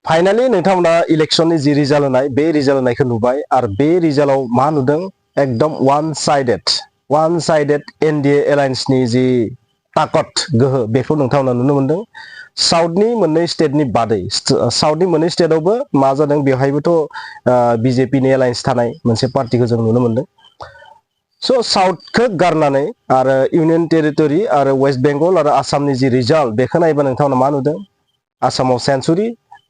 finally नोंथांमोना इलेक्शननि जि result होनाय बे रिजाल्ट होनायखौ नुबाय आरो बे रिजाल्टआव मा नुदों एकदम वान साइडेड एनडीए एलायन्सनि जि ताकत गोहो बेखौ नोंथांमोना नुनो मोनदों साउथनि मोननै स्टेटनि बादै साउथनि मोननै स्टेटआवबो मा जादों बेवहायबोथ' बीजेपीनि एलायन्स थानाय मोनसे पार्टिखौ जों नुनो मोनदों स' साउथखौ गारनानै आरो इउनियन टेरिटरि आरो वेस्ट बेंगल आरो आसामनि जि रिजाल्ट बेखौ नायोबा नोंथांमोना मा नुदों आसामाव सेन्चुरि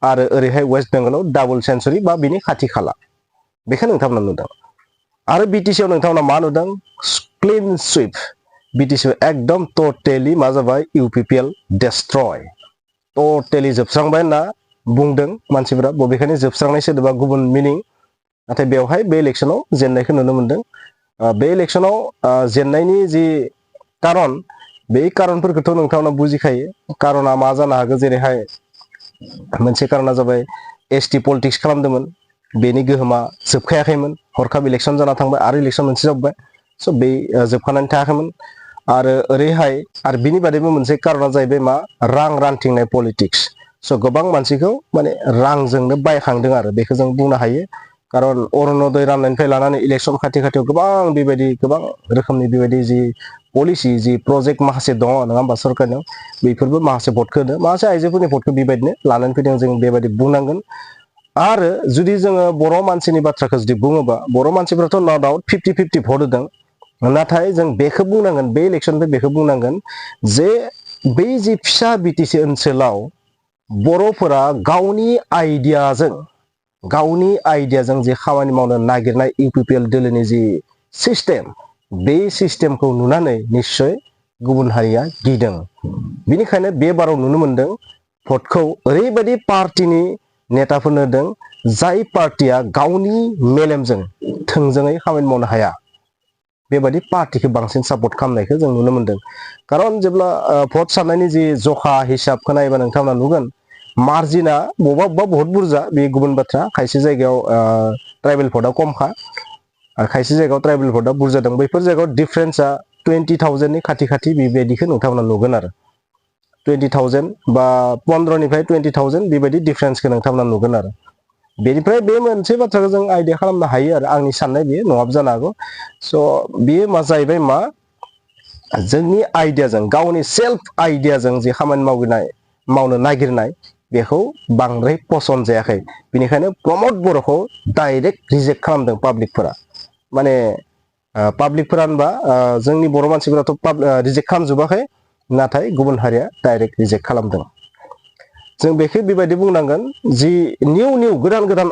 आरो ओरैहाय वेस्ट बेंगलाव डाबल सेन्चुरि बा बिनि खाथि खाला बेखौ नोंथांमोना नुदों आरो बिटिसिआव नोंथांमोना मा नुदों क्लीन स्वीप बिटिसिआव एकदम टटेलि मा जाबाय यूपीपीएल डेस्ट्रय टटेलि जोबस्रांबाय होनना बुंदों मानसिफोरा बबेखानि जोबस्रांनाय सोदोबा गुबुन मिनिं नाथाय बेवहाय बे इलेक्शनाव जेननायखौ नुनो मोनदों बे इलेक्शनाव जेननायनि जि कारन बे कारनफोरखौथ' नोंथांमोना बुजिखायो कारना मा जानो हागौ जेरैहाय मोनसे कारना जाबाय एसटी पलिटिक्स खालामदोंमोन बेनि गोहोमा जोबखायाखैमोन हरखाब इलेक्शन जाना थांबाय आरो इलेक्शन मोनसे जोब्बाय स' बे जोबखानानै थायाखैमोन आरो ओरैहाय आरो बिनि बादैबो मोनसे कारना जाहैबाय मा रां रानथिंनाय पलिटिक्स स' गोबां मानसिखौ माने रांजोंनो बायखांदों आरो बेखौ जों बुंनो हायो कारन अरुणोदय राननायनिफ्राय लानानै इलेक्शन खाथियाव गोबां बेबायदि गोबां रोखोमनि बेबायदि जि पलिसि जि प्रजेक्ट माखासे दङ नङा होमबा सरकारनियाव बेफोरबो माखासे भटखौ होदों माखासे आइजोफोरनि भटखौ बेबायदिनो लानानै फैदों जों बेबायदि बुंनांगोन आरो जुदि जोङो बर' मानसिनि बाथ्राखौ जुदि बुङोबा बर' मानसिफ्राथ' न' डाउट 50-50 भट होदों नाथाय जों बेखौ बुंनांगोन बे इलेक्शननिफ्राय बेखौ बुंनांगोन जे बै जि फिसा बिटिसि ओनसोलाव बर'फोरा गावनि आइडियाजों जे खामानि मावनो नागिरनाय यूपीपीएल दोलोनि जि सिस्टेम बे सिस्टेमखौ नुनानै निश्चय गुबुन हारिया गिदों बिनिखायनो बे बाराव नुनो मोनदों भटखौ ओरैबायदि पार्टिनि नेताफोरनो होदों जाय पार्टिया गावनि मेलेमजों थोंजोङै खामानि मावनो हाया बेबायदि पार्टिखौ बांसिन सापर्ट खालामनायखौ जों नुनो मोनदों कारन जेब्ला भट साननायनि जि जखा हिसाबखौ नायोबा नोंथांमोना नुगोन मार्जिना बबेबा बहुत बुरजा बे गुबुन बाथ्रा खायसे जायगायाव ट्राइबेल भटआ खमखा आरो खायसे जायगायाव ट्राइबेल भटआ बुरजा दं बैफोर जायगायाव डिफारेन्सआ 20,000नि खाथि बेबायदिखौ नोंथांमोना नुगोन आरो 20,000 बा 15निफ्राय 20,000 बेबायदि डिफारेन्सखौ नोंथांमोना नुगोन आरो बेनिफ्राय बे मोनसे बाथ्राखौ जों आइडिया खालामनो हायो आरो आंनि साननाय बेयो नङाबो जानो हागौ स' बेयो मा जाहैबाय मा जोंनि आइडियाजों गावनि सेल्फ आइडियाजों जे खामानि मावनो नागिरनाय बेखौ बांद्राय पसन्द जायाखै बेनिखायनो प्रमद बर'खौ डाइरेक्ट रिजेक्ट खालामदों पाब्लिकफोरा माने पाब्लिकफोरा होनबा जोंनि बर' मानसिफोराथ' रिजेक्ट खालामजोबाखै नाथाय गुबुन हारिया डाइरेक्ट रिजेक्ट खालामदों जों बेखौ बेबायदि बुंनांगोन जि निउ गोदान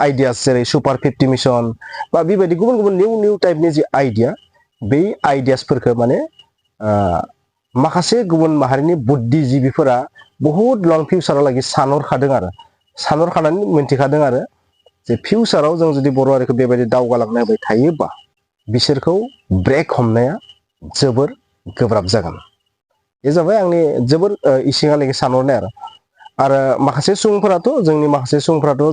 आइडियास जेरै सुपार 50 मिशन बा बेबायदि गुबुन निउ टाइपनि जि आइडिया बै आइडियासफोरखौ माने माखासे गुबुन माहारिनि बुद्धिजीबिफोरा बहुद लं फिउचारालागै सानहरखानानै मिन्थिखादों आरो जे फिउचाराव जों जुदि बर' हारिखौ बेबायदि दावगालांनो होबाय थायोबा बिसोरखौ ब्रेक हमनाया जोबोर गोब्राब जागोन बे जाबाय आंनि जोबोर इसिङालागै सानहरनाय आरो माखासे सुबुंफोराथ'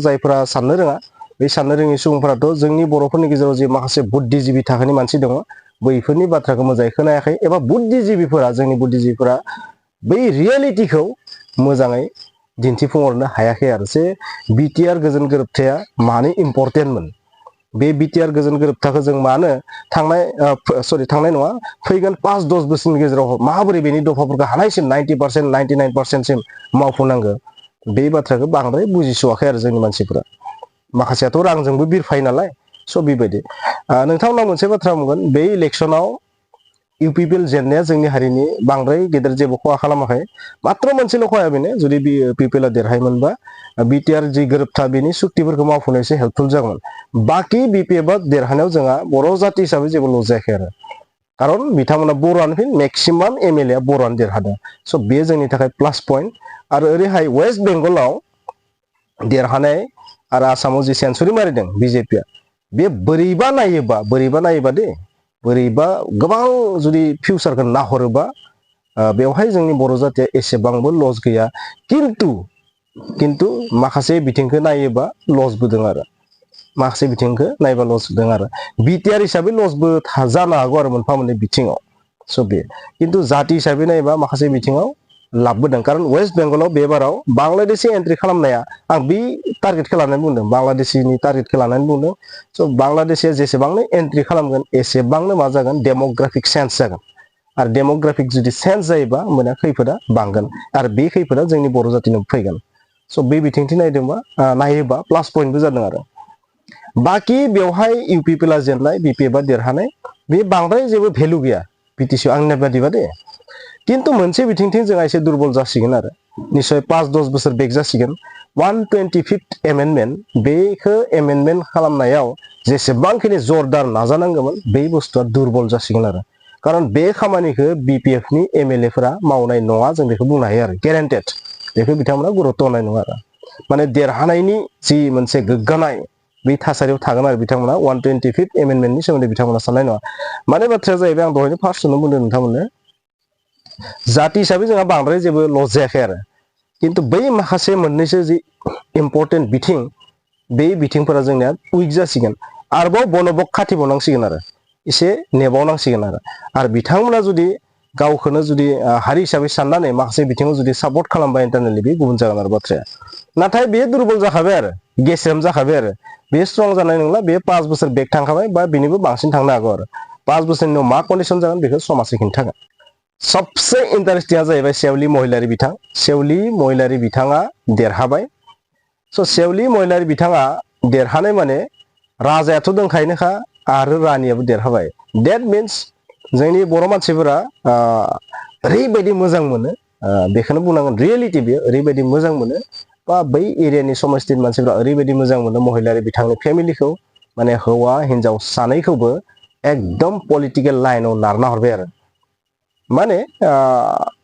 जायफोरा साननो रोङा बे साननो रोङि सुबुंफोराथ' जोंनि बर'फोरनि गेजेराव जे माखासे बुद्धिजीबि थाखोनि मानसि दङ बैफोरनि बाथ्राखौ मोजाङै खोनायाखै एबा जोंनि बुद्धिजीबिफोरा बै रियेलिटिखौ मोजाङै दिन्थिफुंहरनो हायाखै आरो जे बिटिआर गोजोन गोरोबथाया मानो इम्परटेन्टमोन बे बिटिआर गोजोन गोरोबथाखौ जों मानो थांनाय नङा फैगोन 5-10 बोसोरनि गेजेराव माबोरै बेनि दफाफोरखौ हानायसिम 90% 99%सिम मावफुंनांगौ बे बाथ्राखौ बांद्राय बुजिस'वाखै आरो जोंनि मानसिफोरा माखासेयाथ' रांजोंबो बिरफायो नालाय स' बेबायदि नोंथांमोनाव मोनसे बाथ्रा बुंगोन बे इलेक्शनाव यूपीपीएल जेननाया जोंनि हारिनि बांद्राय गेदेर जेबो खहा खालामाखै मात्र मोनसेल' खहाया बेनो जुदि यूपीपीएलआ देरहायोमोनबा बिटिआर जि गोरोबथा बेनि सुक्तिफोरखौ मावफुंनो एसे हेल्पफुल जागौमोन बाखि बिपिएफआ देरहानायाव जोंहा बर' जाति हिसाबै जेबो लस जायाखै आरो कारन बिथांमोना बर'आनो फिन मेक्सिमाम एमएलए बर'आनो देरहादों स' बेयो जोंनि थाखाय प्लास पइन्ट आरो ओरैहाय वेस्ट बेंगलाव देरहानाय आरो आसामाव जि सेन्चुरि मारिदों बिजेपिआ बे बोरैबा नायोबा बोरैबा गोबां जुदि फिउचारखौ नाहरोबा बेवहाय जोंनि बर' जातिया एसेबांबो लस गैया किन्तु माखासे बिथिंखौ नायोबा लसबो दं आरो माखासे बिथिंखौ नायबा लस दं आरो बिटिआर हिसाबै लसबो जानो हागौ आरो मोनफा मोननै बिथिङाव स' बे किन्तु जाति हिसाबै नायोबा माखासे बिथिङाव लाबोदों कारण वेस्ट बेंगलाव बे बाराव बांलादेशी एन्ट्रि खालामनाया आं बे टारगेटखौ लानानै बुंदों बांलादेशीनि टारगेटखौ लानानै बुंदों स' बांलादेशिया जेसेबांनो एन्ट्रि खालामगोन एसेबांनो मा जागोन डेम'ग्राफिक चेन्ज जागोन आरो डेम'ग्राफिक जुदि चेन्ज जायोबा होमबाना खैफोदा बांगोन आरो बे खैफोदा जोंनि बर' जातिनाव फैगोन स' बे बिथिंथि नायोबा प्लास पइन्टबो जादों आरो बाखि बेवहाय इउपिपिएलआ जेननाय बिपिएफआ देरहानाय बे बांद्राय जेबो भेलु गैया बिटिसिआव आंनि बादिबा दे किन्तु मोनसे बिथिंथिं जोंहा एसे दुर्बल जासिगोन आरो निश्चय 5-10 बोसोर बेक जासिगोन 125th एमेन्डमेन्ट बेखौ एमेन्डमेन्ट खालामनायाव जेसेबांखिनि जरदार नाजानांगौमोन बे बुस्थुआ दुर्बल जासिगोन आरो कारण बे खामानिखौ बिपिएफनि एमएलएफोरा मावनाय नङा जों बेखौ बुंनो हायो आरो गेरेन्टेड बेखौ बिथांमोना गुरुत्त होनाय नङा आरो माने देरहानायनि जि मोनसे गोग्गानाय बे थासारियाव थागोन आरो बिथांमोना 125th एमेन्डमेन्टनि सोमोन्दै बिथांमोना साननाय नङा माने बाथ्राया जाहैबाय आं दहायनो फार्स्टआवनो बुंदों नोंथांमोननो जाति हिसाबै जोंहा बांद्राय जेबो लस जायाखै आरो किन्तु बै माखासे मोननैसो जि इम्पर्टेन्ट बिथिं बे बिथिंफोरा जोंनिया उइक जासिगोन आरोबाव बनबक खाथिबावनांसिगोन आरो एसे नेबावनांसिगोन आरो बिथांमोना जुदि गावखौनो जुदि हारि हिसाबै साननानै माखासे बिथिङाव जुदि सापर्ट खालामबाय इन्टारनेटलि बे गुबुन जागोन आरो बाथ्राया नाथाय बे दुर्बल जाखाबाय आरो गेस्रेम जाखाबाय आरो बे स्ट्रं जानाय नंला बे 5 बोसोर बेक थांखाबाय बा बिनिबो बांसिन थांनो हागौ आरो 5 बोसोरनि उनाव मा कन्डिसन जागोन बेखौ समाजै खिन्थागोन सबसे इन्टारेस्टिंआ जाहैबाय सेवली महिलारी बिथां सेवली महिलारी बिथाङा देरहाबाय स' सेवली महिलारी बिथाङा देरहानाय माने राजायाथ' दंखायोनोखा आरो रानियाबो देरहाबाय डेट मिन्स जोंनि बर' मानसिफोरा ओरैबायदि मोजां मोनो बेखौनो बुंनांगोन रियेलिटि बेयो ओरैबायदि मोजां मोनो बा बै एरियानि समस्थिनि मानसिफोरा ओरैबायदि मोजां मोनो महिलारी बिथांनि फेमिलिखौ माने हौवा हिन्जाव सानैखौबो एकदम पलिटिकेल लाइनाव नारना हरबाय आरो माने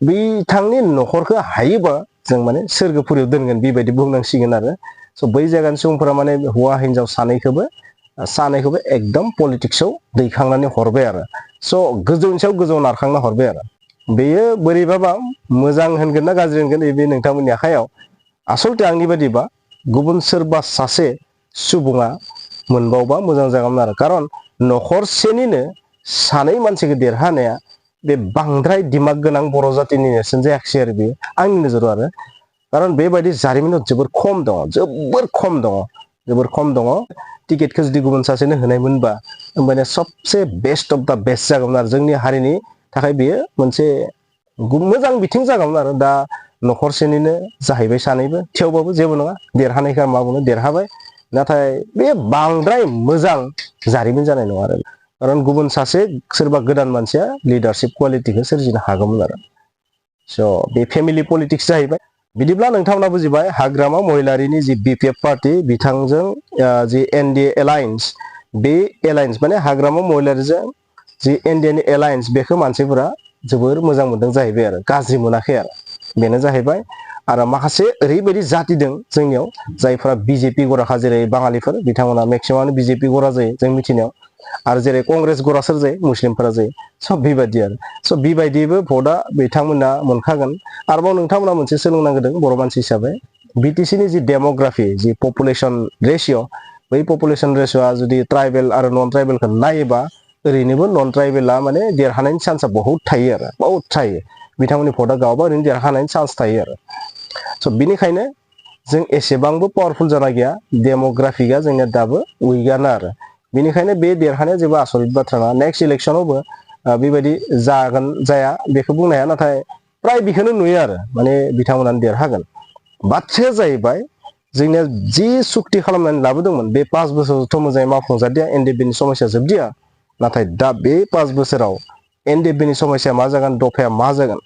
बिथांनि न'खरखौ हायोबा जों माने सोरगोफुरियाव दोनगोन बेबायदि बुंनांसिगोन आरो स' बै जायगानि सुबुंफोरा माने हौवा हिन्जाव सानैखौबो एकदम पलिटिक्सआव दैखांनानै हरबाय आरो स' गोजौनि सायाव गोजौ नारखांना हरबाय आरो बेयो बोरैबाबा मोजां होनगोन ना गाज्रि होनगोन बे नोंथांमोननि आखायाव आसलथे आंनि बादिबा गुबुन सोरबा सासे सुबुङा मोनबावबा मोजां जागौमोन आरो खारन न'खरसेनिनो सानै मानसिखौ देरहानाया बे बांद्राय दिमाग गोनां बर' जातिनि नेरसोन जायाखिसै आरो बेयो आंनि नोजोराव आरो खारन बेबायदि जारिमिनाव जोबोर खम दङ टिकेटखौ जुदि गुबुन सासेनो होनायमोनबा होमबानिया सबसे बेस्ट अफ दा बेस्ट जागौमोन आरो जोंनि हारिनि थाखाय बेयो मोनसे मोजां बिथिं जागौमोन आरो दा न'खरसेनिनो जाहैबाय सानैबो थेवबाबो जेबो नङा देरहानायखौ मा बुंनो देरहाबाय नाथाय बे बांद्राय मोजां जारिमिन जानाय नङा आरो खारन गुबुन सासे सोरबा गोदान मानसिया लिडारशिप क्वालिटिखौ सोरजिनो हागौमोन आरो स' बे फेमिलि पलिटिक्स जाहैबाय बिदिब्ला नोंथांमोना बुजिबाय हाग्रामा महिलारीनि जि बिपिएफ पार्टि बिथांजों जि एनडिए एलायन्स बे एलायन्स माने हाग्रामा महिलारीजों जि एनडिएनि एलायन्स बेखौ मानसिफोरा जोबोर मोजां मोनदों जाहैबाय आरो गाज्रि मोनाखै आरो बेनो जाहैबाय आरो माखासे ओरैबायदि जाति दं जोंनियाव जायफोरा बिजेपि गराखा जेरै बाङालिफोर बिथांमोना मेक्सिमामानो बिजेपि गरा जायो जों मिथिनायाव आरो जेरै कंग्रेस गरा सोर जायो मुस्लिमफोरा जायो सब बेबायदि आरो स' बेबायदिबो भटआ बिथांमोना मोनखागोन आरोबाव नोंथांमोना मोनसे सोलोंनांगोन बर' मानसि हिसाबै बिटिसिनि जि डेम'ग्राफि जि पपुलेसन रेशिय' बै पपुलेसन रेशिय'आ जुदि ट्राइबेल आरो नन ट्राइबेलखौ नायोबा ओरैनोबो नन ट्राइबेला माने देरहानायनि चान्सआ बहुत थायो आरो बहुत थायो बिथांमोननि भटआ गावबा ओरैनो देरहानायनि चान्स थायो आरो स' बिनिखायनो जों एसेबांबो पावारफुल जाना गैया डेम'ग्राफिकआ जोंनिया दाबो उइकआनो आरो बेनिखायनो बे देरहानाया जेबो आसरित बाथ्रा नङा नेक्स्ट इलेक्सनावबो बेबायदि जागोन जाया बेखौ बुंनो हाया नाथाय प्राय बेखौनो नुयो आरो माने बिथांमोनानो देरहागोन बाथ्राया जाहैबाय जोंनिया जि सुक्ति खालामनानै लाबोदोंमोन बे 5 बोसोरावथ' मोजाङै मावफुंजादिया एनडिएफबिनि समस्या जोबदिया नाथाय दा बे 5 बोसोराव एनडिएफबिनि समस्या मा जागोन दफाया मा जागोन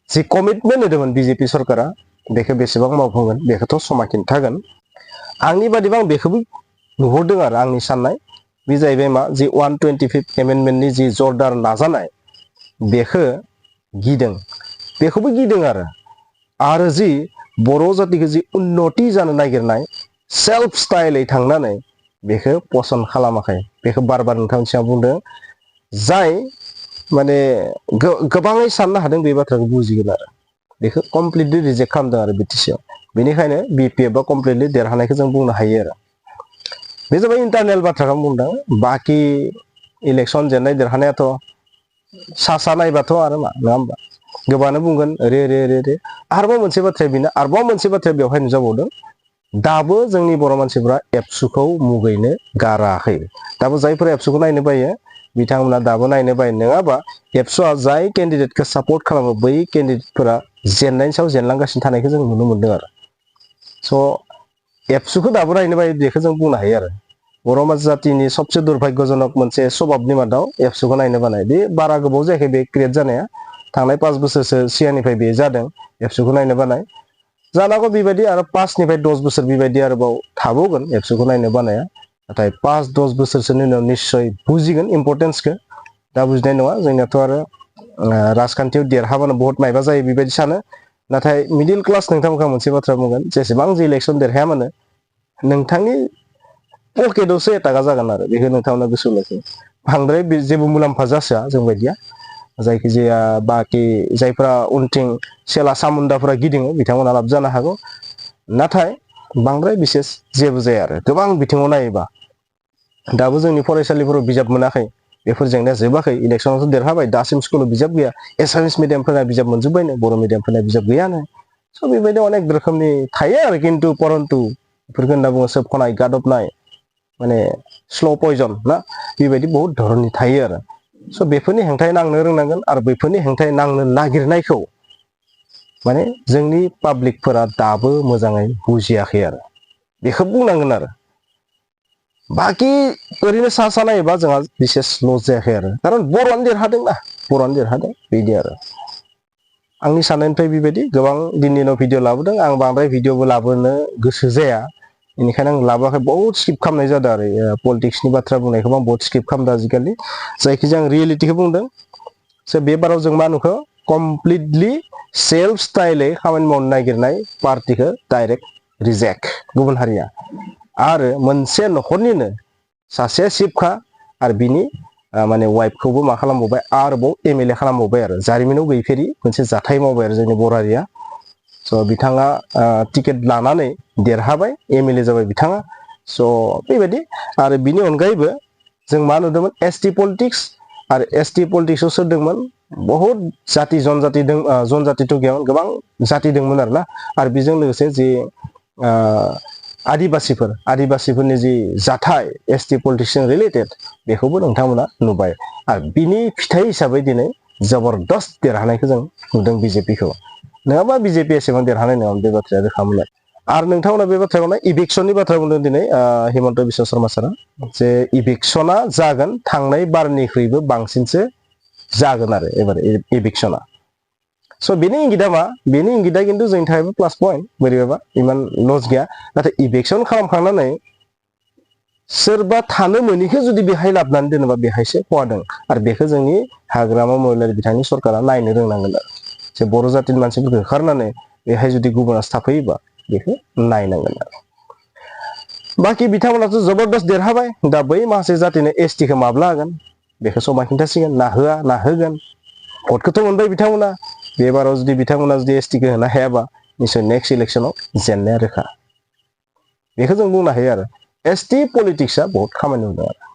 जि कमिटमेन्ट होदोंमोन बिजेपि सरकारा बेखौ बेसेबां मावफुंगोन बेखौथ' समा खिन्थागोन आंनि बादिबा आं बेखौबो नुहुरदों आरो आंनि साननाय बे जाहैबाय मा जि 125th एमेन्डमेन्टनि जि जरदार नाजानाय बेखौ बेखौबो गिदों आरो जि बर' जातिखौ जि उन्नति जानो नागिरनाय सेल्फ स्टाइलै थांनानै बेखौ पसन्द खालामाखै बेखौ बार नोंथांनि सिगाङाव बुंदों जाय माने गोबाङै साननो हादों बे बाथ्राखौ बुजिगोन आरो बेखौ कमप्लिटलि रिजेक्ट खालामदों आरो बिटिसिआव बेनिखायनो बिपिएफआ कमप्लिटलि देरहानायखौ जों बुंनो हायो आरो बे जाबाय इन्टारनेल बाथ्राखौ बुंदों बाखि इलेक्सन जेननाय देरहानायाथ' सा नायबाथ' आरो मा नङा होमबा गोबानो बुंगोन रे रे रे रे आरोबाव मोनसे बाथ्राया बेनो आरोबाव मोनसे बाथ्राया बेवहाय नुजाबावदों दाबो जोंनि बर' मानसिफ्रा एबसुखौ मुगैनो गाराखै दाबो जायफोरा एबसुखौ नायनो बायो बिथांमोना दाबो नायनो बायो नङाबा एबसुआ जाय केन्डिडेटखौ सापर्ट खालामो बै केन्डिडेटफोरा जेननायनि सायाव जेनलांगासिनो थानायखौ जों नुनो मोनदों आरो स' एबसुखौ दाबो नायनो बायो बेखौ जों बुंनो हायो आरो बर' जातिनि सबसे दुर्भाग्यजनक मोनसे सभाबनि मादाव एबसुखौ नायनो बानाय बे बारा गोबाव जायाखै बे क्रिएट जानाया थांनाय 5 बोसोरसो सिगांनिफ्राय बे जादों एबसुखौ नायनो बानाय जानांगौ बेबायदि आरो 5निफ्राय 10 बोसोर बेबायदि आरोबाव थाबावगोन एबसुखौ नायनो बानाया नाथाय 5-10 बोसोरसोनि उनाव निश्चय बुजिगोन इम्पर्टेन्सखौ दा बुजिनाय नङा जोंनियाथ' आरो राजखान्थियाव देरहाबानो बहुत मायबा जायो बेबायदि सानो नाथाय मिडिल क्लास नोंथांमोनहा मोनसे बाथ्रा बुंगोन जेसेबां जे इलेक्सन देरहाया मानो नोंथांनि पकेटआवसो एटाका जागोन आरो बेखौ नोंथांमोना गोसोआव लाखि बांद्राय जेबो मुलाम्फा जासोआ जों बायदिया जायखिजाया बाखि जायफ्रा उनथिं सेला सामुन्दाफोरा गिदिङो बिथांमोना लाब जानो हागौ नाथाय बांद्राय बिसेस जेबो जाया आरो गोबां बिथिङाव नायोबा दाबो जोंनि फरायसालिफोराव बिजाब मोनाखै बेफोर जेंनाया जोबाखै इलेक्सनावथ' देरहाबाय दासिम स्कुलाव बिजाब गैया एसामिस मिडियामफोरना बिजाब मोनजोब्बायनो बर' मिडियामफोरना बिजाब गैयानो स' बेबायदि अनेक रोखोमनि थायो आरो खिन्थु परन्तु बेफोरखौ होनना बुङो सोबख'नाय गादबनाय माने स्ल' पयजन ना बेबायदि बहुत धरननि थायो आरो स' बेफोरनि हेंथायै नांनो रोंनांगोन आरो बेफोरनि हेंथायै नांनो नागिरनायखौ माने जोंनि पाब्लिकफोरा दाबो मोजाङै बुजियाखै आरो बेखौ बुंनांगोन आरो बाखि ओरैनो सा नायोबा जोंहा बिसेस लस जायाखै आरो खारन बर'आनो देरहादोंना बर'आनो देरहादों बिदि आरो आंनि साननायनिफ्राय बेबायदि गोबां दिननि उनाव भिडिअ लाबोदों आं बांद्राय भिडिअबो लाबोनो गोसो जाया बेनिखायनो आं लाबोआखै बहुत स्किप खालामनाय जादों आरो पलिटिक्सनि बाथ्रा बुंनायखौ आं बहुत स्किप खालामदों आजिखालि जायखिजाया आं रियेलिटिखौ बुंदों स' बे बाराव जों मा नुखो कमप्लिटलि सेल्फ स्टाइलै खामानि मावनो नागिरनाय पार्टिखौ डाइरेक्ट रिजेक्ट गुबुन हारिया आरो मोनसे न'खरनिनो सासे सिफखा आरो बिनि माने वाइफखौबो मा खालामबावबाय आरोबाव एमएलए खालामबावबाय आरो जारिमिनाव गैफेरि मोनसे जाथाय मावबाय आरो जोंनि बर' हारिया स' बिथाङा टिकेट लानानै देरहाबाय एमएलए जाबाय बिथाङा स' बेबायदि आरो बिनि अनगायैबो जों मा नुदोंमोन एसटि पलिटिक्स आरो एसटि पलिटिक्सआव सोर दंमोन बहुत जाति जनजातिथ' गैयामोन गोबां जाति दंमोन आरोना आरो बेजों लोगोसे जि आदिबासिफोरनि जि जाथाय एसटि पलिटिक्सजों रिलेटेड बेखौबो नोंथांमोना नुबाय आरो बिनि फिथाइ हिसाबै दिनै जबरदस्त देरहानायखौ जों नुदों बिजेपिखौ नङाबा बिजेपि एसेबां देरहानाय नङामोन बे बाथ्राया रोखामोन आरो नोंथांमोना बे बाथ्राखौनो इभिक्सननि बाथ्रा बुंदों दिनै हिमन्त बिश्व शर्मा सारा जे इभिक्सना जागोन थांनाय बारनिख्रुइबो बांसिनसो जागोन आरो एबार इभिक्सना स' बेनि इंगिता मा बेनि इंगिता खिन्थु जोंनि थाखायबो प्लास पइन्ट बोरैबाबा इमान लस गैया नाथाय इभिक्सन खालामखांनानै सोरबा थानो मोनिखौ जुदि बेहाय लाबोनानै दोनोबा बेहायसो खहा दं आरो बेखौ जोंनि हाग्रामा महिलारि बिथांनि सरकारा नायनो रोंनांगोन आरो जे बर' जातिनि मानसिफोरखौ होखारनानै बेहाय जुदि गुबुनासो थाफैयोबा बेखौ नायनांगोन आरो बाखि बिथांमोनाथ' जबरदस्त देरहाबाय दा बै माखासे जातिनो एसटिखौ माब्ला होगोन बेखौ समा खिन्थासिगोन ना होआ ना होगोन भटखौथ' मोनबाय बिथांमोना बे बाराव जुदि बिथांमोना जुदि एसटिखौ होनो हायाबा निश्चय नेक्स्ट इलेक्सनाव जेननाया रोखा बेखौ जों बुंनो हायो आरो एसटि पलिटिक्सआ बहुत खामानि होदों आरो